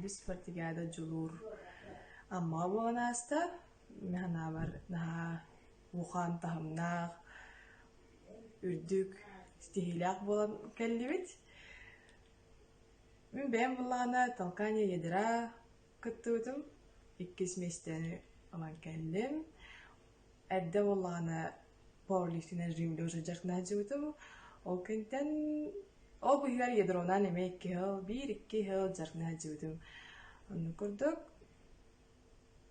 Төрдүс спартакиада Дьулуур Аммаҕа буолан ааста. Мин санаабар наһаа улахан таһымнаах, үрдүк ситиһиилээх буолан кэллибит. Мин бэйэм буоллаҕына толкание ядра кыттыбытым. Иккис миэстэни ылан кэллим. Эрдэ буоллаҕына пауэрлифтинэн жим лежа дьарыктана сылдьыбытым. Ол кэнниттэн ол быыһыгар ядронан эмиэ икки сыл, биир-икки сыл дьарыктана сылдьыбытым. Оннук курдук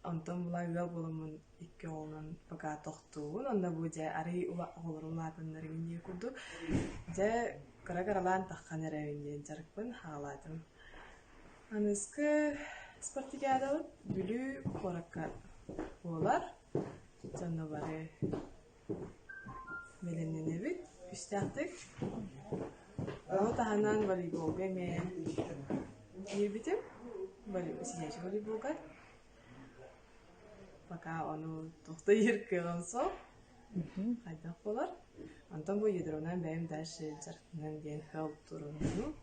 Онтон була ыал буоламмын икки оҕолонон пока тохтуубун уонна бу дьэ арыый оҕолорум улаатаннар диир курдук дьэ кыра-кыралаан таххан эрэбин диэн дьарыкпын хаалаатым. Аныгыскы спартакиадабыт Бүлүү куоракка буолар. Дьоно бары бэлэмнэнэбит күүстээхтик. Ону таһынан волейболга эмиэ киирбитим. Сидячий волейболга. Пока ону тохтойор кыаҕым суох. Хайдах буолар. Онтон бу ядронан бэйэм дальше дьарыктанан диэн сыал туруннум.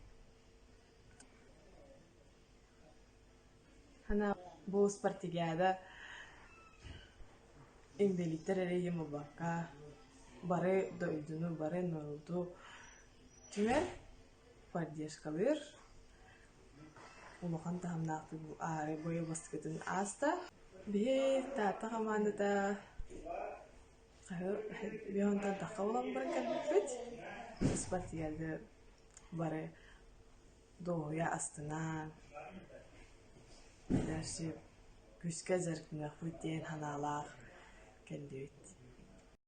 Хана бу спартакиада инбэлииттэр эрэ диэн буолбакка, бары дойдуну, бары норуоту түмэр, поддержкалыыр улахан таһымнаахтык аары быйыл бастакытын ааста. Биһи Таатта хамаандата Леонтан тахха буолан баран кэлбиппит. Спартакиада бары дуоһуйа астына, дальше күүскэ дьарыктаныахпыт диэн санаалаах кэллибит.